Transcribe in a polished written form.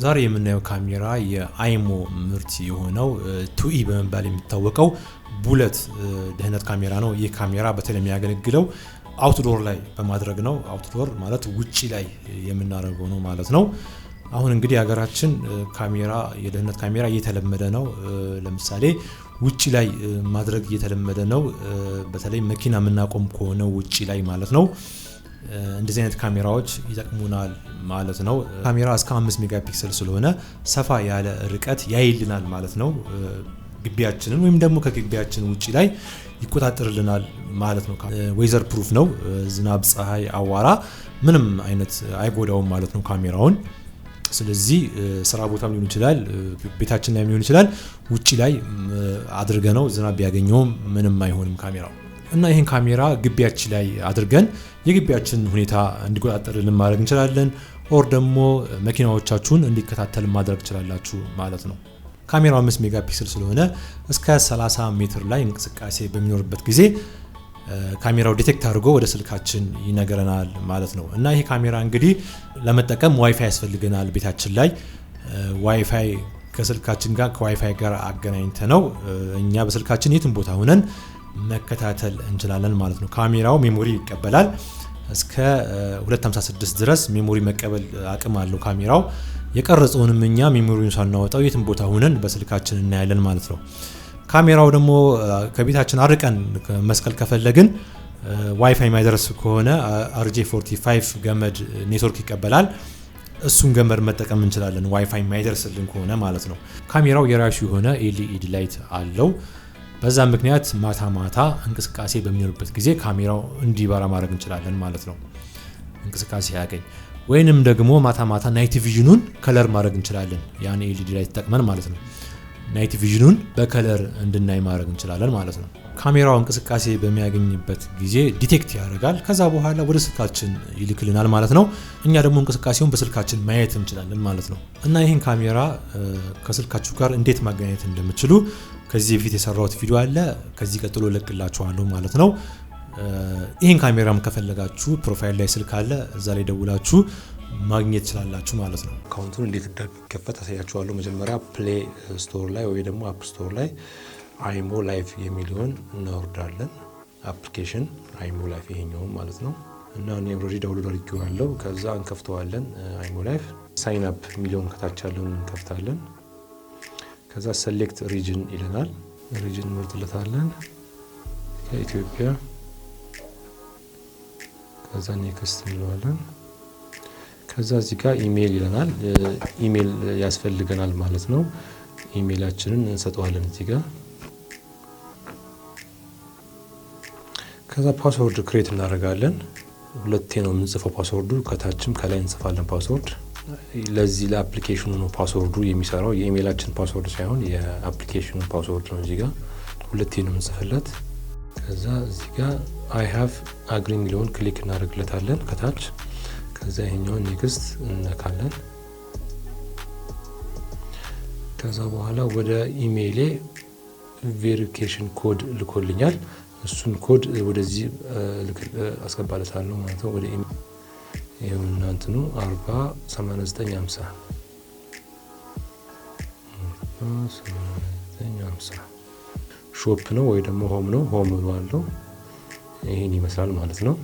ዛሬ የምናየው ካሜራ የ IMOU ምርት የሆነው 2E በመባል የሚታወቀው bullet ደህንነት ካሜራ ነው። ይህ ካሜራ በተለይ የሚያገለግለው outdoor ላይ በማድረግ ነው። Outdoor ማለት ውጪ ላይ የምናደርገው ነው ማለት ነው። አሁን እንግዲህ ሀገራችን ካሜራ የደህንነት ካሜራ እየተለመደ ነው። ለምሳሌ ውጪ ላይ ማድረግ እየተለመደ ነው። በተለይ መኪና የምናቆም ከሆነ ውጪ ላይ ማለት ነው። እንደዚህ አይነት ካሜራዎች ይጠቅሙናል ማለት ነው። ካሜራ እስከ 5 megapixel ስለሆነ ሰፋ ያለ ርቀት ያይልናል ማለት ነው። ግቢያችንን ወይም ደግሞ ከግቢያችን ውጪ ላይ ይቆጣጠርልናል ማለት ነው። Weather proof ነው። ዝናብ፣ ፀሐይ፣ አዋራ ምንም አይነት አይጎዳውም ማለት ነው ካሜራውን። ስለዚህ ስራ ቦታም ሊሆን ይችላል፣ ቤታችን ላይ ሊሆን ይችላል። ውጪ ላይ አድርገነው ዝናብ ቢያገኘውም ምንም አይሆንም ካሜራው። እና ይህን ካሜራ ግቢያችን ላይ አድርገን የግቢያችን ሁኔታ እንዲቆጣጠርልን ማድረግ እንችላለን። Or ደግሞ መኪናዎቻችሁን እንዲከታተል ማድረግ ትችላላችሁ ማለት ነው። ካሜራው 5 megapixel ስለሆነ እስከ 30 ሜትር ላይ እንቅስቃሴ በሚኖርበት ጊዜ ካሜራው detect አድርጎ ወደ ስልካችን ይነግረናል ማለት ነው። እና ይሄ ካሜራ እንግዲህ ለመጠቀም ዋይፋይ ያስፈልገናል። ቤታችን ላይ ዋይፋይ ከስልካችን ጋር ከዋይፋይ ጋር አገናኝተነው እኛ በስልካችን የትም ቦታ ሆነን መከታተል እንችላለን ማለት ነው። ካሜራው memory ይቀበላል። እስከ 256 ድረስ memory መቀበል አቅም አለው ካሜራው። የቀረጸውንም እኛ memory ውን ሳናወጣው የትም ቦታ ሆነን በስልካችን እናያለን ማለት ነው። ካሜራው ደግሞ ከቤታችን አርቀን መስቀል ከፈለግን ዋይፋይ የማይደርስ ከሆነ RJ 45 ገመድ ኔትወርክ ይቀበላል። እሱን ገመድ መጠቀም እንችላለን፣ ዋይፋይ የማይደርስልን ከሆነ ማለት ነው። ካሜራው የራሱ የሆነ LED light አለው። በዛ ምክንያት ማታ ማታ እንቅስቃሴ በሚኖርበት ጊዜ ካሜራው እንዲበራ ማድረግ እንችላለን ማለት ነው። እንቅስቃሴ ያገኝ ወይንም ደግሞ ማታ ማታ night vision ኑን color ማድረግ እንችላለን። ያን LED light ተጠቅመን ማለት ነው። Night vision ኑን በ color እንድናይ ማድረግ እንችላለን ማለት ነው። ካሜራው እንቅስቃሴ በሚያገኝበት ጊዜ detect ያደርጋል። ከዛ በኋላ ወደ ስልካችን ይልክልናል ማለት ነው። እኛ ደግሞ እንቅስቃሴውን በስልካችን ማየት እንችላለን ማለት ነው። እና ይህን ካሜራ ከስልካችሁ ጋር እንዴት ማገናኘት እንደምትችሉ ከዚህ በፊት የሰራሁት ቪዲዮ አለ። ከዚህ ቀጥሎ እለቅላችኋለሁ ማለት ነው። ይህን ካሜራም ከፈለጋችሁ profile ላይ ስልክ አለ፣ እዛ ላይ ደውላችሁ ማግኘት ትችላላችሁ ማለት ነው። Account ኡን እንዴት እንደሚከፈት አሳያችኋለሁ። መጀመሪያ Play Store ላይ ወይ ደግሞ App Store ላይ IMOU Live የሚለውን እናወርዳለን። Application IMOU Live ይሄኛውም ማለት ነው። እና እኔ already download አድርጌዋለሁ። ከዛ እንከፍተዋለን። IMOU Live sign up የሚለውን ከታች ያለውን እንከፍታለን። ከዛ select region ይለናል። Region እንመርጥለታለን ከኢትዮጵያ። ከዛ next እንለዋለን። ከዛ እዚህ ጋር ኢሜይል ይለናል። ኢሜይል ያስፈልገናል ማለት ነው። ኢሜይላችንን እንሰጠዋለን እዚህ ጋር። ከዛ password create እናደርጋለን። ሁለቴ ነው የምንጽፈው password ኡ፣ ከታችም ከላይ እንጽፋለን password። ለዚህ ለ application ኑ ነው password ኡ የሚሰራው፣ የኢሜይላችን password ሳይሆን የ application ኑ password ነው። እዚህ ጋር ሁለቴ ነው የምንጽፍለት። ከዛ እዚህ ጋር I have agree የሚለውን click እናደርግለታለን ከታች። ከዛ ይሄኛውን next እንነካለን። ከዛ በኋላ ወደ ኢሜይሌ verification code ልኮልኛል። እሱን ኮድ ወደዚህ አስገባለታለሁ ማለት ነው። ወደ ይኸውና እንትኑ 40 89 50 89 50 shop ነው ወይ ደግሞ home ነው። Home እለዋለሁ። ይሄን ይመስላል ማለት ነው።